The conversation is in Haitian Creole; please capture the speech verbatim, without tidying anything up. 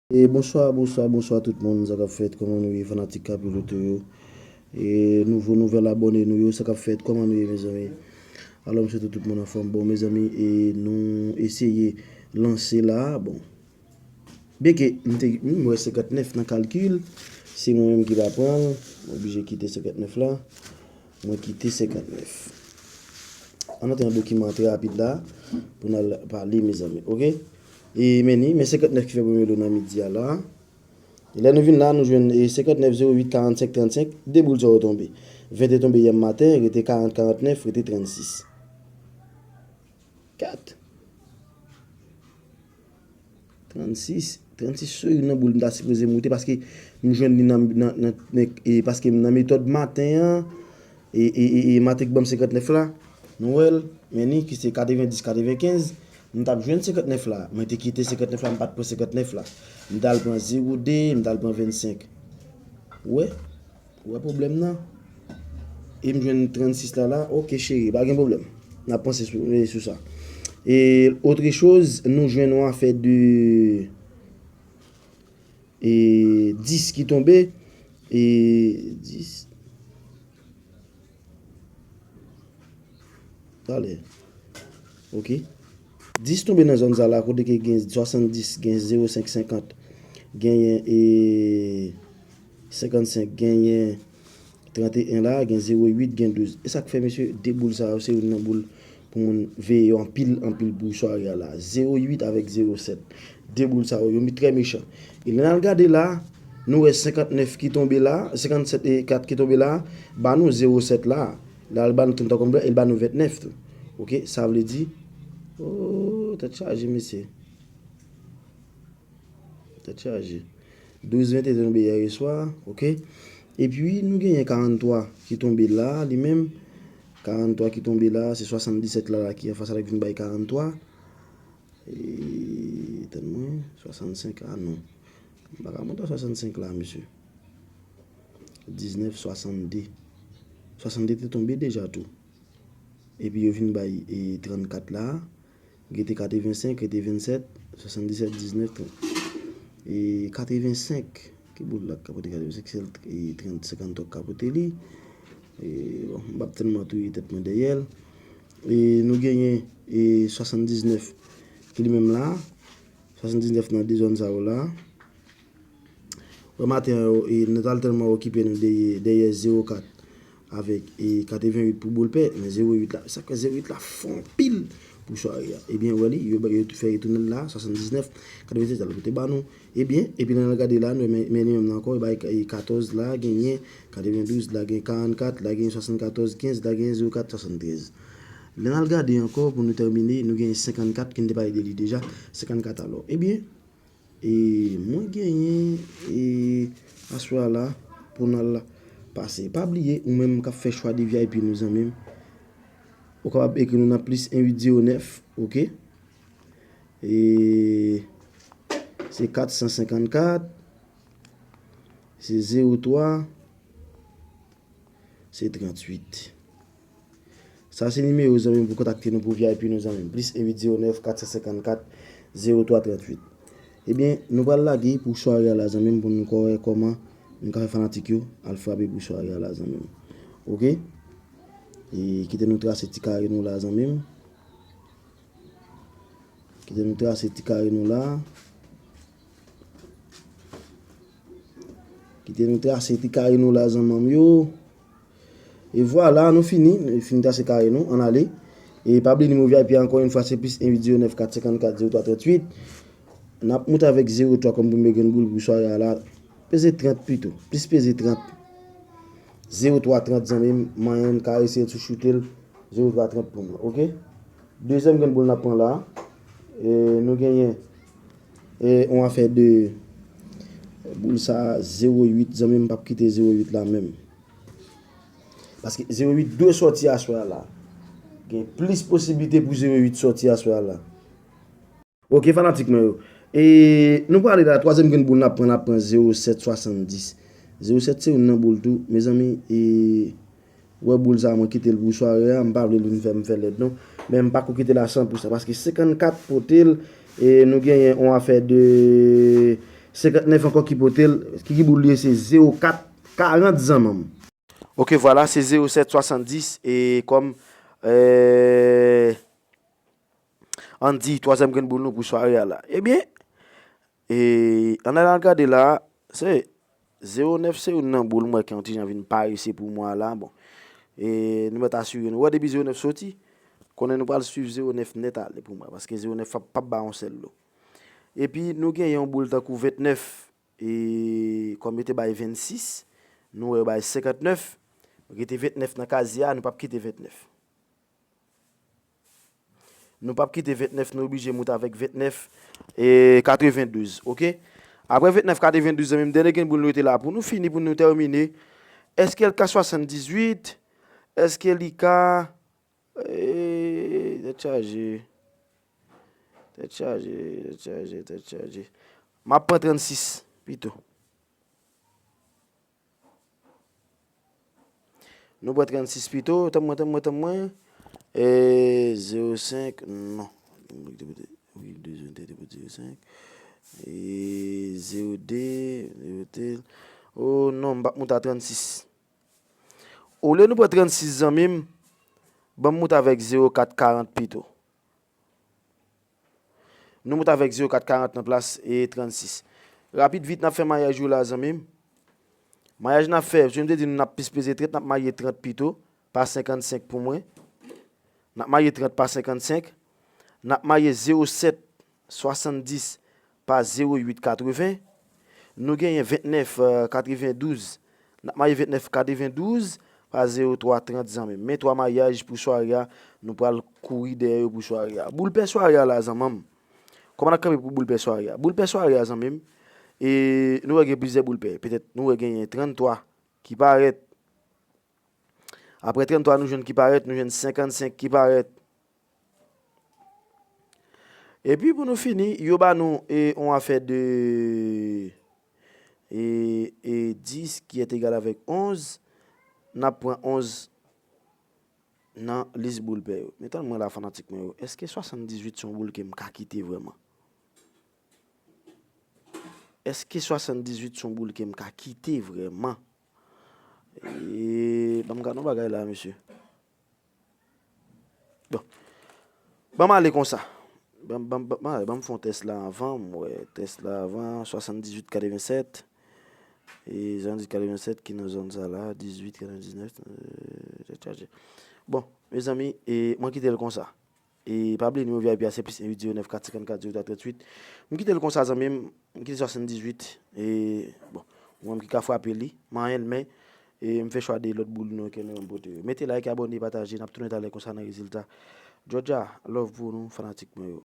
E bonswa, bonswa, bonswa tout moun, sa k ap fèt, kòman nou ye, fanatik Capiloto yo? E nouvo nouvèl abòne nou yo, sa k ap fèt, kòman nou ye, mezanmi? Alò, m swete tout moun anfòm. Bon, mezanmi, e nou eseye lanse la, bon. Byenke m te, m wè senkantnèf nan kalkil, se mwen menm ki pa pran l, m oblije kite senkantnèf la. Mwen kite senkantnèf. Ann antre nan dokiman an trè rapid la pou n al pale, mezanmi, oke? E men ni, men senkantnèf ki fè premye lo nan midi a la. E lè nou vin la, nou jwenn, e, senkantnèf, zewo uit, karannsenk, trannsenk, de boul sa yo tonbe. Ven te tonbe yè maten, rete karant, karantnèf, rete trannsis. Kat. Trannsis, trannsis se youn nan boul m ta sipoze moute paske m jwenn li nan, nan, nan, nan, e, paske nan metòd maten an, e, e, e, e maten k ban m senkantnèf la, nou wè l, men ni ki se katrevendis, katrevenkenz, m t ap jwenn senkantnèf la, mwen te kite senkantnèf la, m pa t pran senkantnèf la. M t al pran zewo de, m t al pran vennsenk. Ou wè? Ou wè pwoblèm nan? E m jwenn trannsis la la. Oke, cheri, pa gen pwoblèm. N ap panse sou, e, sou sa. E, otre choz, nou jwenn yon afè de, e, dis ki tonbe. E, dis. Talè. Oke. Dis tonbe nan zòn sa la, kote ke gen swasanndis, gen zewo senk senkant, genyen, e, senkannsenk, genyen tranteyen la, gen zewo uit, gen douz. E sa k fè, mesye, de boul sa yo, se youn nan boul pou moun veye yo anpil, anpil pou sware a la. Zewo uit avèk zewo sèt. De boul sa yo, yo mi-, trè mechan. E lè n al gade la, nou wè senkantnèf ki tonbe la, senkannsèt e kat ki tonbe la, ba nou zewo sèt la. Lè al ba nou trant kòm blan, e l ba nou ventnèf tou. Oke, sa vle di, oh, tèt chaje, mesye. Tèt chaje. Douz ven te tonbe yè swa, oke. Epi, nou genyen karanntwa ki tonbe la, li menm. Karanntwa ki tonbe la, se swasanndisèt la, la ki anfas la ki vin bay karanntwa. E, tann mwen, swasannsenk, a non. M pa ka monte a swasannsenk la, mesye. Diznèf, swasannde. Swasannde te tonbe deja tou. Epi yo vin bay, e, trannkat la. Rete katrevensenk, rete vennsèt, swasanndisèt, diznèf, trant. E katrevensenk, ki boul la k ka pote katrevensenk, se l, e, trant, senkannsenk k ka pote li. E, bon, m p ap tèlman touye tèt mwen dèyè l. E nou genyen, e, swasanndiznèf ki li menm la. Swasanndiznèf nan de zòn sa yo la. Wè maten an, yo, e, nou t al tèlman okipe nou dèyè, dèyè zewo kat avèk, e, katrevenwit pou boul pè, men zewo uit la, sa k fè zewo uit la fò anpil pou sware a. Ebyen, wè li, yo, yo fè retounen l la, swasanndiznèf, katrevendiznèf, sa l te ba nou. Ebyen, epi lè n al gade la, nou, men, men li menm nan ankò, e bay, e, katòz la, genyen katrevendouz, la gen karannkat, la gen swasannkatòz kenz, la gen zewo kat swasanntrèz. Lè n al gade ankò, pou nou tèmine, nou gen senkannkat, ki n te pale de li deja, senkannkat alò. Ebyen, e mwen genyen, e aswè a la, pou n al pase. Pa bliye, ou menm k ap fè chwa de V I P nou, zanmi m, ou kapab ekri nou nan plis en uit zewo nèf, oke? E se kat san senkannkat, se zewo twa, se tranntuit. Sa se nimewo, zanmi m, pou kontakte nou pou V I P nou, zanmi m. Plis en uit zewo nèf kat san senkannkat zewo twa tranntuit. Ebyen, nou pral lage pou sware a la, zanmi m, pou nou wè kòman nou ka fè fanatik yo al frape pou sware a la, zanmi m. Oke? E kite nou trase ti kare nou la, zanmi m. Kite nou trase ti kare nou la. Kite nou trase ti kare nou la, zanmi m yo. E vwala, nou fini. Nou fini trase kare nou. Ann ale. E pa bliye nimewo V I P a, ankò yon fwa, se plis en uit zewo nèf kat senkannkat zewo twa tranntuit. N ap moute avèk zewo twa kòm premye grenn boul pou sware a la. Peze trant pito. Plis peze trant. Zewo twa trant, zanmi m, manyen m ka eseye chouchoute l. Zewo twa trant pou m, oke? Dezyèm grenn boul n ap pran la. E, nou genyen, e, yon afè de boul sa, zewo uit, zanmi m, p ap kite zewo uit la menm. Paske zewo uit dwe sòti aswè a la. Gen plis posiblite pou zewo uit sòti aswè a la. Oke, fanatik mwen yo. E nou prale la, twazyèm grenn boul n ap pran, n ap pran zewo sèt swasanndis. Zewo sèt se youn nan boul tou, mezanmi, e wè boul sa, mwen kite l pou sware a, m pa vle l vin fè m fè lèd non. Men m pako kite l a san pou san, paske senkannkat pote l, e nou genyen yon afè de, Senkantnèf ankò ki pote l, ki, ki boul li ye, se zewo kat karant, zanmi m. Ok, vwala, se zewo sèt swasanndis e kòm, eh, Andy, twazyèm grenn boul nou pou sware a la. Ebyen, e, ann al gade la, se zewo nèf se youn nan boul m wè ki yon ti jan vin parese pou mwen la. Bon, e, nou mèt asire nou. Wè, depi zewo nèf soti, konnen nou pral swiv zewo nèf nèt ale pou mwen, paske zewo nèf p ap, p ap ba yon sèl lo. Epi, nou gen yon boul tankou ventnèf, e, kòm yo te bay vennsis, nou wè yo bay senkantnèf, rete ventnèf nan kazye a, nou p ap kite ventnèf. Nou p ap kite ventnèf, nou oblije moute avèk ventnèf e katrevendouz, ok? Apre ventnèf katrevendouz, zanmi m, dènye grenn boul nou rete la pou nou fini, pou nou tèmine. Èske l ka swasanndizwit? Èske li ka, eh, tèt chaje. Tèt chaje, tèt chaje, tèt chaje. M ap pran trannsis pito. Nou pran trannsis pito. Tann mwen, tann mwen, tann mwen. E, zewo senk, non. Wi, de, de, de, zewo senk. E, zewo de, zewo de. Oh, non, m p ap moute a trannsis. Olye nou pran trannsis, zanmi m, ban m moute avèk zewo kat karant pito. Nou moute avèk zewo kat karant nan plas e trannsis. Rapid vit, n ap fè mayaj yo la, zanmi m. Mayaj n ap fè, si m te di nou n ap plis peze trant, n ap maye trant pito, pa senkannsenk pou mwen. N ap maye trant pa senkannsenk. N ap maye zewo sèt swasanndis pa zewo uit katreven. Nou genyen ventnèf, eh, katrevendouz. N ap maye ventnèf katrevendouz pa zewo twa trant, zanmi m. Men twa mayaj pou sware a, nou pral kouri dèyè yo pou sware a. Boul pè sware a la, zanmi m. Kòman n ap kanpe pou boul pè sware a? Boul pè sware a, zanmi m. E nou wè gen plizyè boul pè. Petèt nou wè genyen tranntwa ki parèt. Apre tranntwa, nou jwenn ki parèt, nou jwenn senkannsenk ki parèt. Epi pou nou fini, yo ba nou, e, yon afè de, e, e, dis ki est égal avèk onz. N ap pran onz nan lis boul pè yo. Men tann mwen la, fanatik mwen yo. Èske swasanndizwit se yon boul ke m ka kite vrèman? Èske swasanndizwit se yon boul ke m ka kite vrèman? E, ban m gade yon bagay la, mesye. Bon. Ban m ale konsa. Ban, ban, ban, ban, ban m fè yon tès la avan, m wè tès la avan, swasanndizwit katrevensèt. E swasanndizwit katrevensèt ki nan zòn sa la, dizwit katrevendiznèf, euh, tèt chaje. Bon, mezanmi, e mwen kite l konsa. E pa bliye nimewo V I P a se plis en uit zewo nèf kat senkannkat zewo twa tranntuit. M kite l konsa, zanmi m, m kite swasanndizwit. E, bon, ou menm ki ka frape li, manyen l, men, e m fè chwa de lòt boul nou ke nou menm pote yo. Mete like, abòne, pataje, n ap tounen talè konsa nan rezilta. Georgia, love pou nou, fanatik mwen yo.